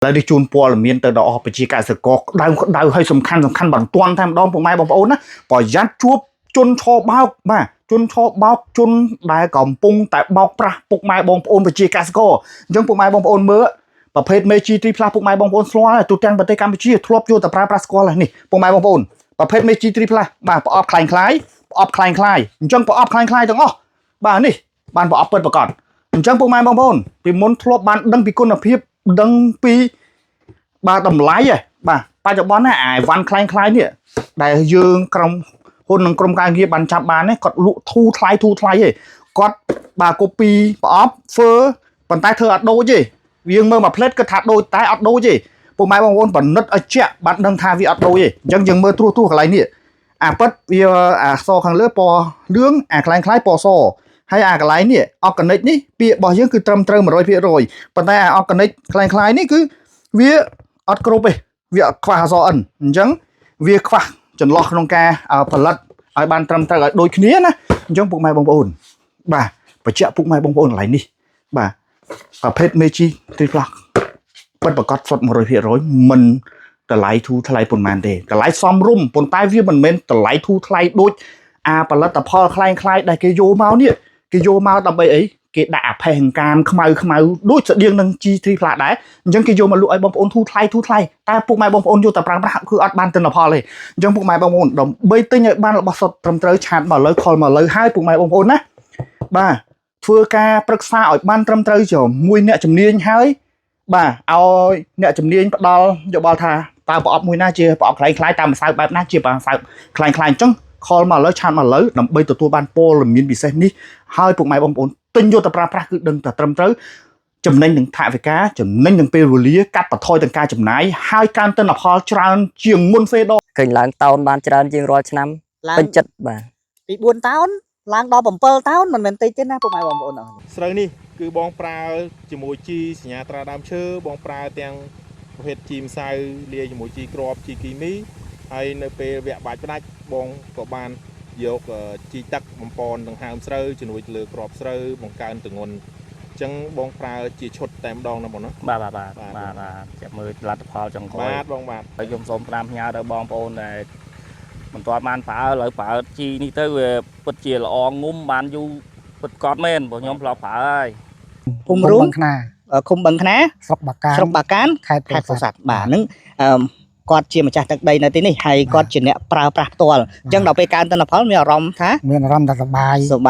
ឥឡូវនេះជូនព័ត៌មានទៅដល់អស់ប្រជាកសិករក្តៅក្តៅហើយសំខាន់សំខាន់បន្ទាន់តែម្ដងពុកម៉ែបងប្អូនណាប្រយ័ត្នជួបជនឆបោកបាទជនឆបោកជនដែលកំពុងតែបោកប្រាស់ពុកម៉ែបងប្អូនប្រជាកសិករអញ្ចឹងពុកម៉ែបងប្អូនមើលប្រភេទមេ G3 Plus ពុកម៉ែបងប្អូនស្គាល់ហើយទូទាំងប្រទេសកម្ពុជាធ្លាប់យកតែប្រើប្រាស់ស្គាល់ហើយនេះពុកម៉ែបងប្អូនប្រភេទមេ G3 Plus បាទប្រអប់คล้ายคล้ายប្រអប់คล้ายคล้ายអញ្ចឹងប្រអប់คล้ายคล้ายទាំងអស់បាទនេះបានប្រអប់ពិតប្រាកដអញ្ចឹងពុកម៉ែបងប្អូនពីមុនធ្លាប់បានដឹងពីគុណភាពដឹងពី បាទតម្លៃហ៎បាទបច្ចុប្បន្នណាអាវ៉ាន់คล้ายคล้ายនេះដែលយើងក្រុមហ៊ុននិងក្រុមការងារបានចាប់បាននេះគាត់លក់ធូរថ្លៃធូរថ្លៃទេគាត់បាទកូពីប្រអប់ធ្វើប៉ុន្តែធ្វើអត់ដូចទេយើងមើលមួយផ្លេតគាត់ថាដូចតែអត់ដូចទេពុកម៉ែបងប្អូនបណិតឲ្យជាក់បានដឹងថាវាអត់ដូចទេអញ្ចឹងយើងមើលត្រួសត្រាសកន្លែងនេះអាពិតវាអាសខាងលើពណ៌លឿងអាคล้ายคล้ายពណ៌សហើយអាកន្លែងនេះអកនិកនេះពាក្យរបស់យើងគឺត្រឹមត្រូវ100%ប៉ុន្តែអាអកនិកคล้ายคล้ายនេះគឺវា អត់គ្រប់ទេវាខ្វះអក្សរ N អញ្ចឹងវាខ្វះចន្លោះក្នុងការផលិតឲ្យបានត្រឹមត្រូវឲ្យដូចគ្នាណាអញ្ចឹងពុកម៉ែបងប្អូនបាទបញ្ជាក់ពុកម៉ែបងប្អូនកន្លែងនេះបាទប្រភេទមេជីទ្រីផ្លាស់ពិតប្រកបសុទ្ធ100%មិនតម្លៃធូរថ្លៃប៉ុន្មានទេតម្លៃសមរម្យប៉ុន្តែវាមិនមែនតម្លៃធូរថ្លៃដូចអាផលិតផលคล้ายៗដែលគេយកមកនេះគេយកមកដើម្បីអីគេដាក់អាផេះអង្កាមខ្មៅខ្មៅដូចស្តៀងនឹង G3 ផ្លាដែរអញ្ចឹងគេយកមកលក់ឲ្យបងប្អូនធូរថ្លៃធូរថ្លៃតែពុកម៉ែបងប្អូនយកតែប្រើប្រាស់គឺអត់បានទិន្នផលទេអញ្ចឹងពុកម៉ែបងប្អូនដើម្បីទិញឲ្យបានរបស់សុទ្ធត្រឹមត្រូវឆាតមកលើខលមកលើហើយពុកម៉ែបងប្អូនណាបាទធ្វើការប្រឹក្សាឲ្យបានត្រឹមត្រូវជាមួយអ្នកជំនាញហើយបាទឲ្យអ្នកជំនាញផ្ដល់យោបល់ថាតើប្រអប់មួយណាជាប្រអប់คล้ายៗតាមម្សៅបែបណាជាម្សៅคล้ายៗអញ្ចឹងខលមកលើឆាតមកលើដើម្បីទទួលបានព័ត៌មានពិសេសនេះហើយពុកម៉ែបងប្អូនទិញយកទៅប្រើប្រាស់គឺដឹងតែត្រឹមត្រូវ ចំណេញនឹងថវិកាចំណេញនឹងពេលវេលាកាត់បន្ថយទាំងការចំណាយហើយកើនទិន្នផលច្រើនជាងមុនហ្វេដង ឃើញឡើងតោនបានច្រើនជាងរាល់ឆ្នាំ ឡើង ពេញចិត្តបាទ ពី4តោនឡើងដល់7តោនមិនមែនតិចទេណាពុកម៉ែបងប្អូនអរ ស្រូវនេះគឺបងប្រើជាមួយជីសញ្ញាត្រាដើមឈើបងប្រើទាំងប្រភេទជីម្សៅលាយជាមួយជីគ្រាប់ជីគីមីហើយនៅពេលវគ្គបាច់ផ្ដាច់បងក៏បានយកជីទឹកបំពន់ដង្ហើមស្រូវជំនួយទៅលើគ្រាប់ស្រូវបង្កើនទម្ងន់អញ្ចឹងបងប្រើជាឈុតតែម្ដងណាបងណា បាទបាទបាទ បាទ បាទបាទចាំមើលលទ្ធផលចុងក្រោយ បាទបងបាទ ហើយខ្ញុំសូមផ្ដាំផ្ញើដល់បងប្អូនដែលមិនទាន់បានប្រើឥឡូវប្រើជីនេះទៅវាពិតជាល្អងុំបានយូរពិតកត់មែនព្រោះខ្ញុំធ្លាប់ប្រើហើយ ភូមិរូង បឹងខ្នា ឃុំបឹងខ្នា ស្រុកបាកាន ស្រុកបាកាន ខេត្ត ខេត្តពោធិ៍សាត់បាទហ្នឹងអឺគាត់ជាម្ចាស់ទឹកដីនៅទីនេះហើយគាត់ជាអ្នកប្រើប្រាស់ផ្ទាល់អញ្ចឹងដល់ពេលកើនទិន្នផលមានអារម្មណ៍ថា មានអារម្មណ៍ថាសប្បាយ សប្បាយ